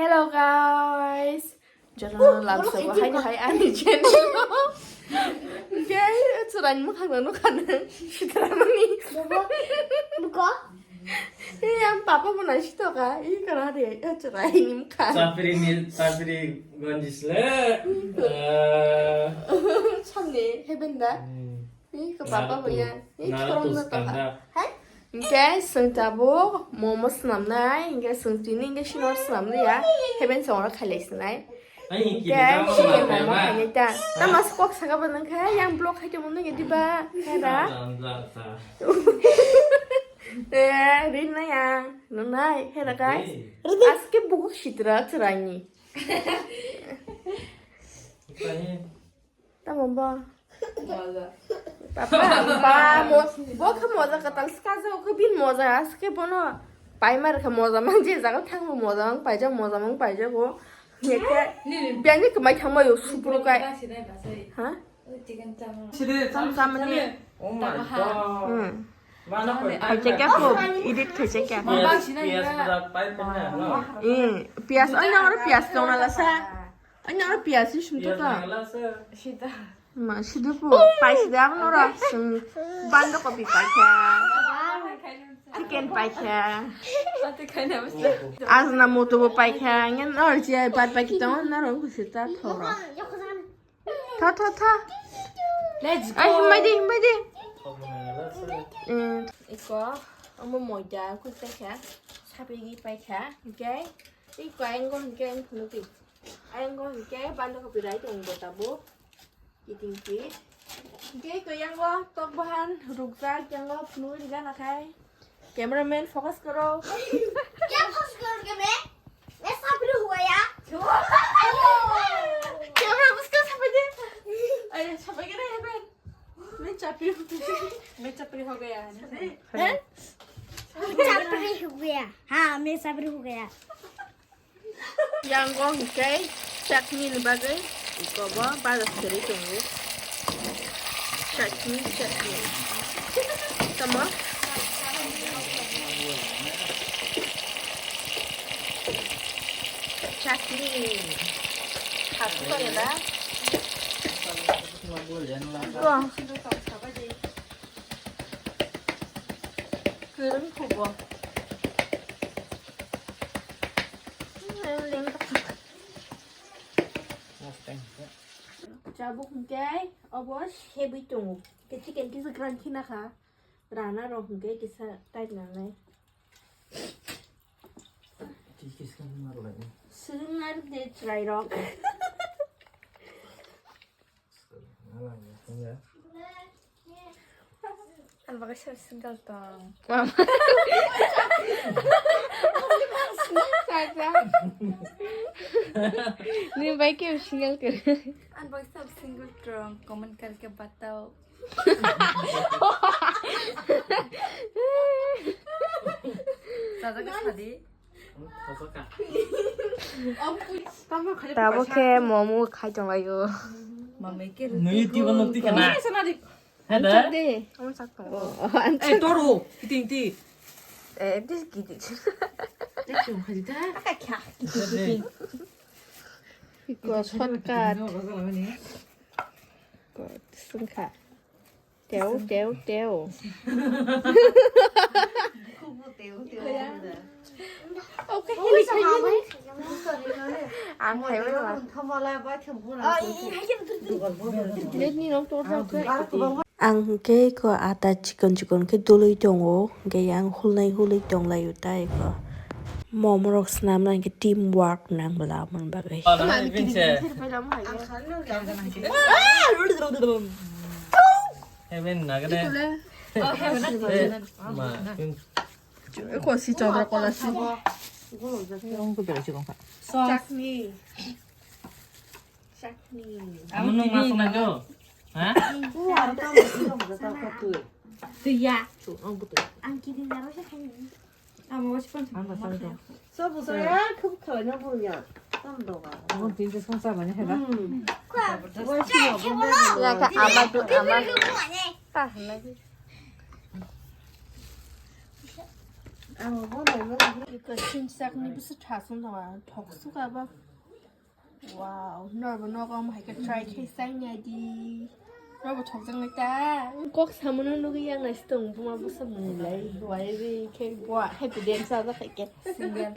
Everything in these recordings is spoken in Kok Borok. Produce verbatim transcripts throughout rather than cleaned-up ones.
Hello guys. Jotono lamsogo hai hai ani channel. Guys, chwraini mwkhang no nukha nang. Sitramani. Buko. Ei, ang papa bo naisitoka. Ei, kara de, ei, chwraini mwkhang. Chapri ni, chapri gonjis le. Eh. Samne, heben da. Hmm. Ei, ko papa bo ya. Ei, Naruto chwrang na skanda. Hai? Hingke, chwng tabuk momo swnamnai, hingke chwng tini hingke sino swnamliya. Heben chwng oro khailai swnai. Ai, hingke, kini tamo sini na momo khailai ta. Tamo se kok saka bo nang kha, yang block khai tongmo nang ya diba? Khe da? Sa, sa, sa. Eh, rin na yang, nunai, hera guys. Hey. Aske buku sitra chwraini. Ipahe. Tamo ba? Moja. Papa, ba, mo-, bo khe moja katal skaja, o khe bin moja, aske bono. Paimar khe moja mang je jaga thangbo moja mang paijak, moja mang paijak o. Neke, biyani khe mai thangma yo supro kai. Ha? Side, tam tam ni. Oh my God. Hmm. Mana koi? Khaijak ya ko, edit khaijak ya. Piyas, piyas pura pai pai na, no? Hmm, piyas, anya oro piyas dong na lasa. Anya oro piyas sum to. Piyas na lasa. Ma, sidu po, pai sida ang nora. Sum, bando kopi pai kha. Chicken pai kha. Ajna moto bo pai kha. Ngen nor je pai pai kitong nor ko sita thoro. Tha, tha, tha. Let's go. Ai, himbai de, himbai de. Mm. Iko, omo moida, kuk pai kha, sapigi pai kha, hingke, iko, ayang go hingke, ang phunuk di. Ayang go hingke, bando kopi rai tong bo tabuk. Kiting ki. Hingke, iko, yang go, tok bahan, rukjak, yang go, phunuk di gana khai. Cameraman, focus karo. Kya focus karoge main? Main sapri hua ya. Camera muska sapai de. Are, sapai kena ya, ben. Main chapri hua. Main chapri ho gaya hai na? Hain? Sapri hua ya. Ha, main sapri hua ya. Yang go hingke chutney ni bagwi iko bo bazar seri tongo. Chutney, chutney. Tamo? Chutney. Hapu kare da? Go. Kwrwng khubo. Chabuk hingke obo sebui tongo. Ke chicken kisa gran khina kha. Rana rok hingke kisa tight nangnai. Swrwng ar de chwrai rok. Ang bagwi sab single tong. Ni bai ke single ke. Ang bagwi sab single tong, comment karke batao. Sajak sadi. Tamo khe momo khai tong laio. Nui tibo nuk tikana. Hada. Chak de. Amo chak tong. Eh, toro. Kiting ti. Eh, this kiting. Iko shortcut. Ko sungkha. Teo, teo, teo. Ang khe ko ata chikon chikon khe dului tongo, hingke yang hulnai hulwi tonglaio tai ko. Momorok swnamna hingke team work nang bwla aboni bagwi. Heaven nagade. Oh, heaven. Eh, ma, kun- Ko si chondro kola si. Chutney. Chutney. Amo nung masuk na jo. Ha? Tuya. Ang kini naro sa khaini. Amo wasi pon. Amo sa to. So bu so ya khup khoi na bu ya. Tam do ba. Amo tin je song sa ba ni hela. Hmm. Ya ka ama tu ama. Ta na. Iko sinchakni bwswk thasung tongma thok suka ba. Wow, norbo nogo omo hai khe try khai sai nai di. Norbo thokjak nai ta. Kok samono nugwi yang nai stong buma bwsa mwnwi lai. Wai ri khe bua happy dance sa jak khe. Single.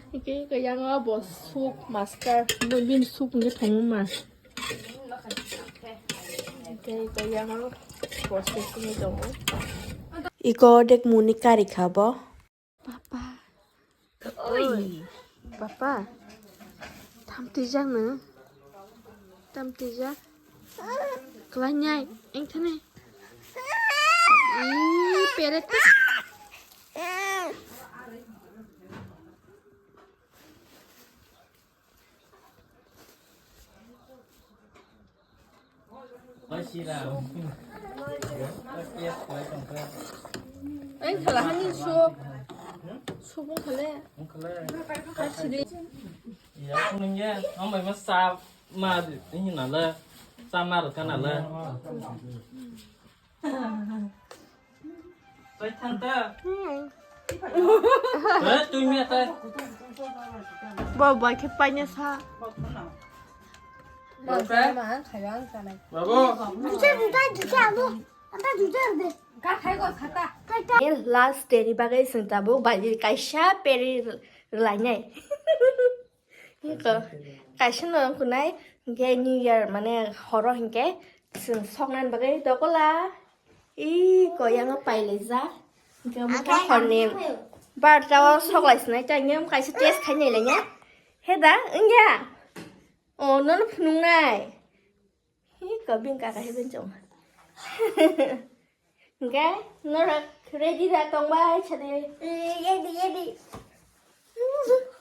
Iko iko yang o bo soup master. Bo bin soup nge thong ma. Iko yang o bo soup nge thong. Iko dek muni kari kha bo. Papa. Oi. Papa. Tam tijak no. Tam tijak. Klanyai. Engthane. Ih, peret. Ang khala hani sup. Sup ang khale. Ang khale. Kasidi. Ya, kuning ya. Ang mai mas sa ma di hinala. Sa ma rata nala. Bo bai khe paina sa. Babu. Last day ni bagwi chwng tabuk bai kaisa peri rwlainai. Hingke kaisa no wngkha nai, hingke New Year mane horo hingke chwng soknani bagwi dokola. Ih, koyang o pailaijak. Hingke bwkha horni barta o soklai sinai ta, hingke kaisa test khai nailainya. He da, wngya? O, nono phunuknai. Hi, ko bini kaka hai bini chong. Hingke norok ready da tongbai sadi. Ready, ready.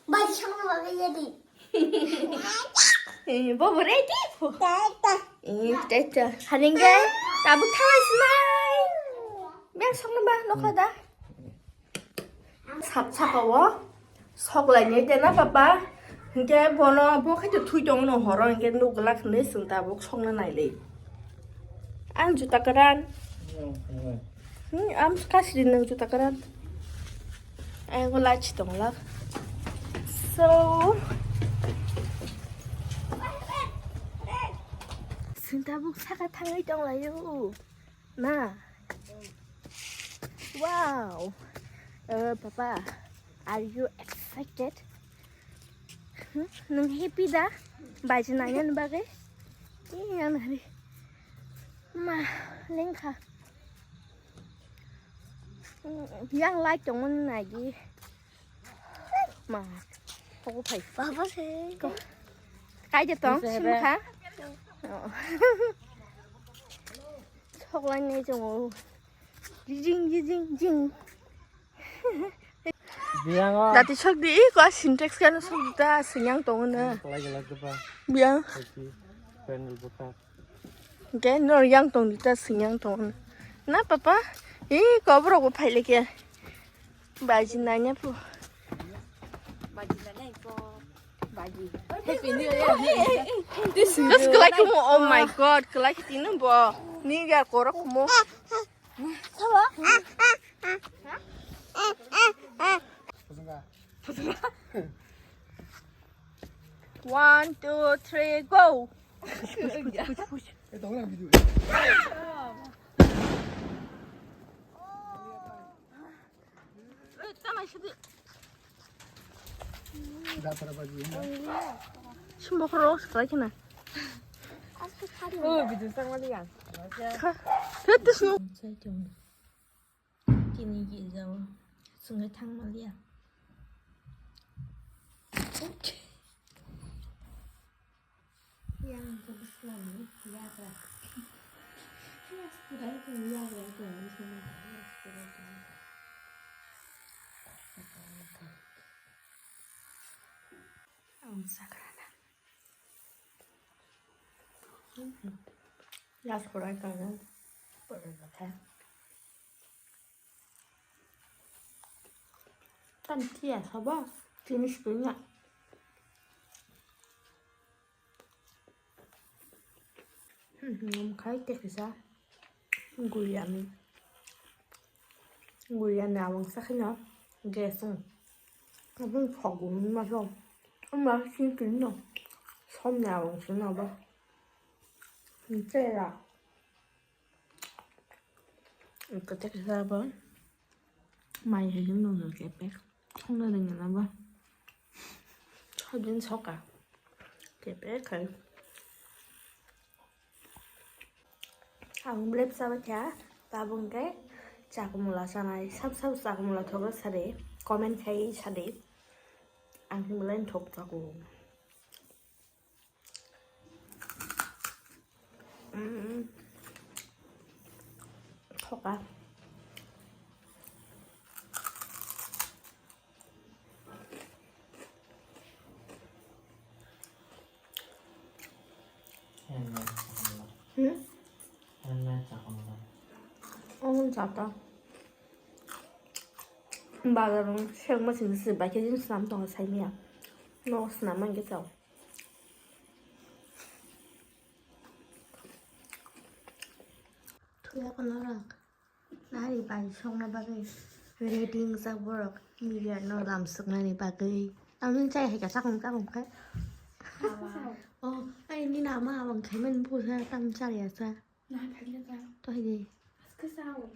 Bai, sama bagai ready. Eh, bobo ready. Ta, ta. Eh, ta, ta. Haningke tabuk thalai sinai. Beng sokno ba nokha da. Sak saka o sok lainai de na papa. Hingke bono bo khe to thui tongo no horo hingke nuk glak hinui chwng tabuk sokna nailai. Ang juta kwran. Hmm, am kasri nang juta kwran. Ang bo lachi tong lak. So chwng tabuk saka thangwi tong laio. Na. Wow. Eh, papa, are you excited? Hmm? Nung happy da? Baji nanya ni bagwi? Iya, nari. Ma, lengkha. Hmm, yang light tongmani nagi. Ma, pogo phai. Baba se. Ko. Kai de tong, sim kha. Oh. Sok lai nai chongo. Jing, jing, jing. Biang o. Dati sok di, ko Sintex kan sok di ta, sinyang tong na. Kelai kelai tu pa. Biang. Panel buka. Hingke nor yang tong di ta sing yang tong. Na papa? Ih, koborok bo phailekya. Baji nanya po. Baji nanya po. Baji. Happy New Year. This is kelai kumo. Oh my God, kelai tino bo. Ni ga korok mo. One, two, three, go. Sumbo khoro se kalai khena. Oh, video sang mali yang. Kha. Kha, this no. Tini gizao. Sungai thang mali ya. Yang tu selalu yagra. Yang sudah itu yagra itu yang semua. Ang sagrada. Last korai kaga. Pura kata. Tan tia sabo. Finish punya. Hmm, khai te kisa. Guli ami. Buya ni awang sakhe no gas wng. Aboni kok bo wngma so. Wngma sini tini no. Som ni awang sini abo. Tera. Kete kete abo. Mai hai wng no no kepek. Thongna ringna abo. Chodin soka. Kepek hai. Ang blep saba kha, tabuk khe chakumla chanai, sab sab chakumla thogo sade, comment khai sade, ang khe belai thok chaku. Mm. Thoka. Handmade chakumla. Hmm? Handmade chakumla. Oh, jata. Bazar rong sengma sing se bai khe jin snam tongo saimaya. No snam man khe chao. Thuya kono rang. Nari bai songna bagwi ready wngjak borok New Year no lamsoknani bagwi. Tamni chai hai ka chakong chakong khai. Oh, ai ni nama abang khai man busa tam chari asa. Na phagna ka. To hai de. Aske sao.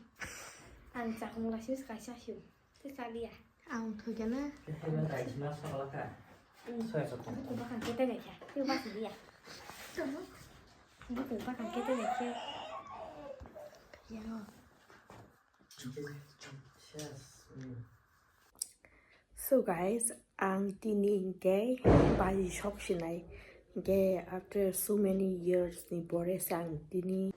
Ang chakong la sis kaisa siu. Te sa dia. Ang thoi kana. Te hai ba dai sima sokla ka. Soya sokla. Buku bakang kete lekha. Te ba si dia. Buku bakang kete lekha. Yang. So guys, ang tini hingke baji sok sinai. Hingke after so many years ni pore se ang tini